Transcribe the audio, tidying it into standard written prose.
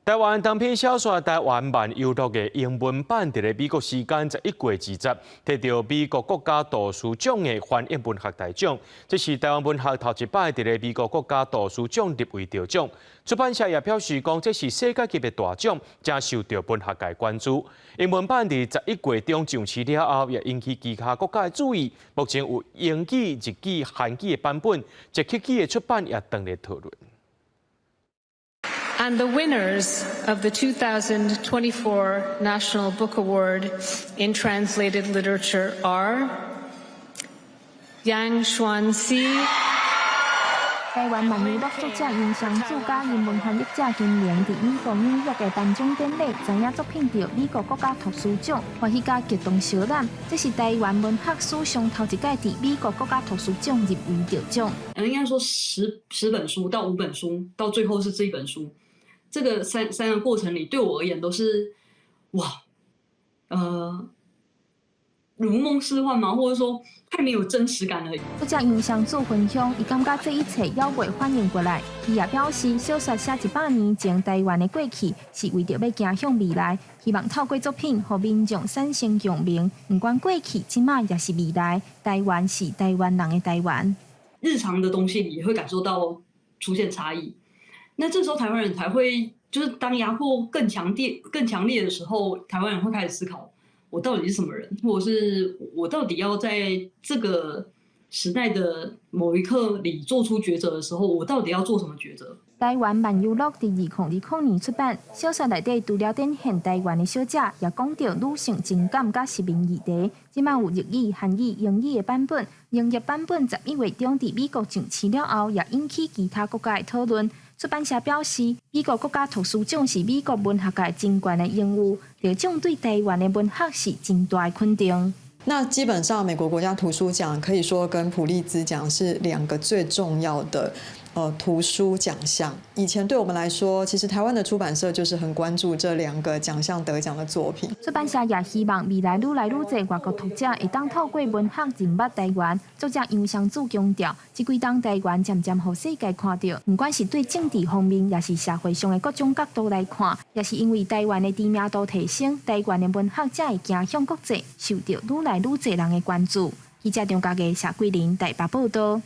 台灣長篇小說《台灣漫遊錄》的英文版，佇咧美國時間11月20，提著美國國家圖書獎的翻譯文學大獎。這是台灣文學頭一擺佇咧美國國家圖書獎入圍得獎。出版社也表示講，這是世界級的大獎，誠受著文學界關注。英文版佇十一月中上市了後，也引起其他國家的注意。目前有英語、日語、韓語的版本，捷克語的出版也當咧討論。 And the winners of the 2024 National Book Award in Translated Literature are Yang Xuanxi. 台灣漫遊錄作者楊雙子佮英文翻譯者金玲佇美國紐約的頒獎典禮，知影作品得美國國家圖書獎，歡喜佮激動相攬。這是台灣文學史上頭一擺佇美國國家圖書獎入圍得獎。應該說10本書到五本書，到最後是這一本書，這個三個過程裡，對我而言都是哇，如夢似幻嗎？或者說太沒有真實感了。作者楊雙子分享，伊感覺這一切猶未反應過來。伊也表示，小說寫100年前台灣的過去，是為著欲行向未來，希望透過作品，予民眾產生共鳴。毋管過去、這馬抑是未來，台灣是台灣人的台灣。日常的東西裡也會感受到出現差異。那這時候台灣人才會，就是當壓迫更強烈、更強烈的時候，台灣人會開始思考：我到底是什麼人，或者是我到底要在這個時代的某一刻裡做出抉擇的時候，我到底要做什麼抉擇？台灣漫遊錄佇2020年出版，小說內底除了展現台灣的小姐，也講著女性情感佮殖民議題。這馬有日語、韓語、英語的版本，英譯版本11月中佇美國上市了後，也引起其他國家的討論。出版社表示，美國國家圖書獎是美國文學界真懸的榮譽，得獎對台灣的文學是真大的肯定。那基本上，美國國家圖書獎可以說跟普利茲獎是兩個最重要的圖書獎項。以前對我們來說，其實台灣的出版社就是很關注這兩個獎項得獎的作品。出版社也希望未來愈來愈濟外國讀者會當透過文學認捌台灣。作者楊雙子強調，這幾冬台灣漸漸予世界看著，毋管是對政治方面，抑是社會上的各種角度來看，也是因為台灣的知名度提升，台灣的文學才會行向國際，受著愈來愈濟人的關注。記者張家傑、謝桂林台北報導。